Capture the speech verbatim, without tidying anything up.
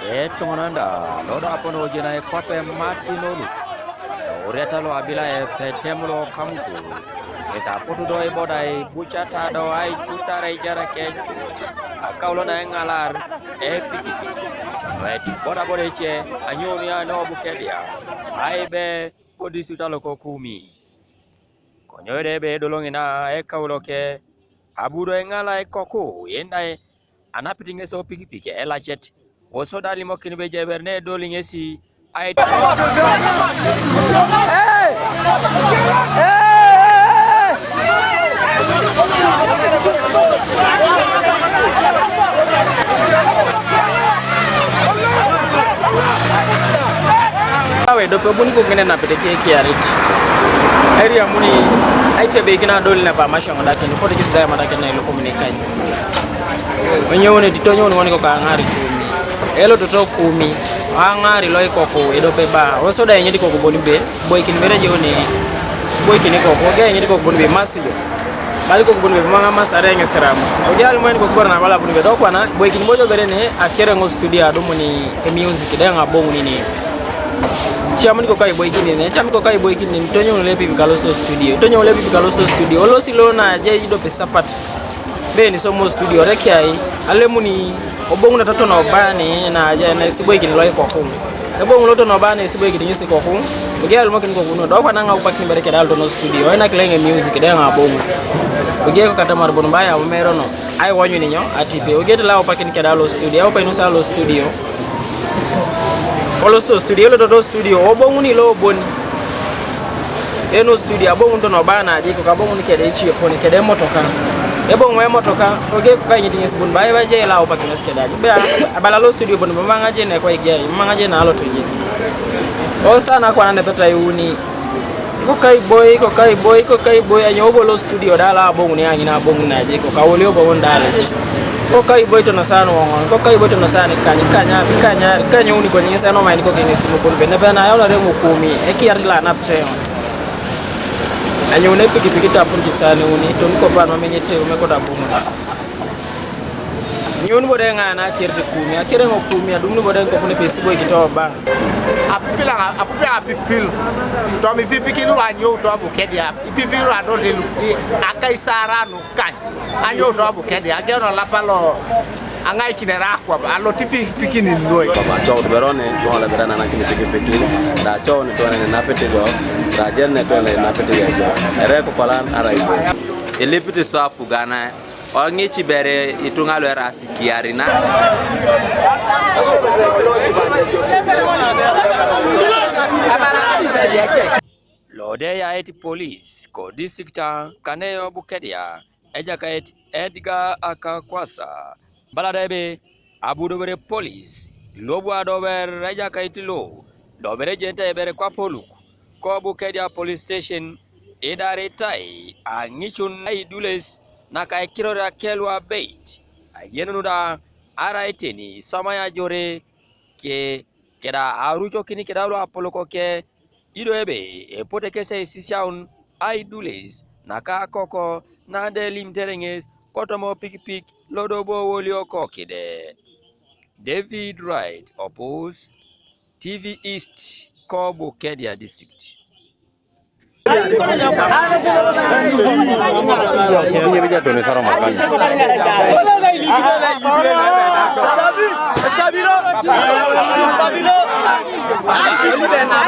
Etuŋanan da lo do apono ojena ekwape Martin Olu, orieta lo abila epetem lo Kamutu, ŋes apotu do iboda ibucata do aicutar aijar kecut, akaulo na eŋalar epikipik. Nuet bodaboda ece anyuuni ane Obukedia, aibe kodistrikta loko Kumi. Konye ebe edoloŋ ina ekaulo ke, abu do eŋala ikoku, yenda anapit ŋes opikipik elacet, kosodi alimokin ebe ejeber ne edoli ŋesi ait. Awe dope bun ko ŋene napit ke kiarit. Eri amuni aitebeikin adol na ba mashaŋo dakin, kode kis da madakin na ilukum ne kai. Onyouni, tonyouni ŋoni ko kaŋari Kumi. Elototo Kumi, aŋari lo ikoku edope ba, oso da enyit ikoku bon be, boikin mere jeuni, boikin ikoku, oge enyit ikoku bon be masijo. Bali ikoku bon be maŋa masare ŋesiramu. Oge alimoen ikoku bora na bala bon be, do kwana, boikin bojo bere ne, akere ŋo studio adumuni e music, de ŋa boŋuni ne. Chamuni ko kai boikin ne, chamuni ko kai boikin ne, tonyouni lepi kaloso studio, tonyouni lepi kaloso studio, olosi lo na je idope sapat. Beni somo studio rekiai, alemuni oboŋuno totono bani na aja na isiboikin lo ikoku. Eboŋu lo tono bani isiboikin ŋesi ikoku. Oge alimokin ikoku nu, do kwana ŋaupakin bere keda alotono studio, ena kileŋ music de ŋa boŋu. Oge ko katamar bon baya umerono, ai wanyuni nyo, atipe. Oge tela aupakin keda lo studio, aupakin usa lo studio. Olosto studio, elototo studio, oboŋuni lo oboni. Eno studio, aboŋun tono bana aje, koka aboŋun kede ichie koni, kede emotoka. Eboŋu emotoka, oge koka inyit ŋes bon, bae baje ela opakinos kede aje. Be, abala lo studio bon, mamaŋ aje ne kwa igai, mamaŋ aje na aloto je. Osa na kwana nepeta iuni. Koka iboi, koka iboi, koka iboi, anyo obo lo studio da la aboŋun ya ŋina aboŋun aje, koka woli oboŋun da le. Koka iboito na sana woŋon, koka iboito na sana kany, kanya, kanya, kanya uni kwenye sana maini koka ŋesi mukun bene bena ya ula rengu Kumi, ekiar la nap seŋo. Anyuun epikipiki tapur kisani uni, tun kopan mamenye te ume kota bumu. Nyuun bode ŋana kirti Kumi, akere ŋo Kumi, adum ni bode ŋo kune pesi boy kito ba. Apupil aŋa, apupil aŋa pipil. Tom ipipiki lu anyou to Bukedia, ipipiki lu adol ilu, i, akaisara nu kany. Anyou to Bukedia, ageno lapa lo aŋaikinere akwap, alo tipikipiki ni noi. Baba, cou tuberone, tuoŋ lebere nanakini pikipiki, da cou ni tuoŋ nene napitigo, da jen ne tuoŋ nene napitigo ejo. Ere kokolan arai bo. Ilipit so apugana, oŋic ibere ituŋa lu eraas kiarina. Lo de eyait polis ko distrikta kane Obukedia, Ejakait Edgar Akakwasa, bala da ebe abu dobere polis, lobu adober ejakait lo, dobere ejenete ebere kwapoluk, ko Bukedia Police Station, idaritai aŋicun aidules naka ekiror akelu abeit, ajenunu da arai teni iswamai ajore ke, keda arucokin keda luapolok ke, ido ebe epote kes aisisiaun aidules naka akoko na da elimiter ŋes kotoma opikipik lodobo wolio kokide. David Wright Opus, T V East, ko Bukedia District.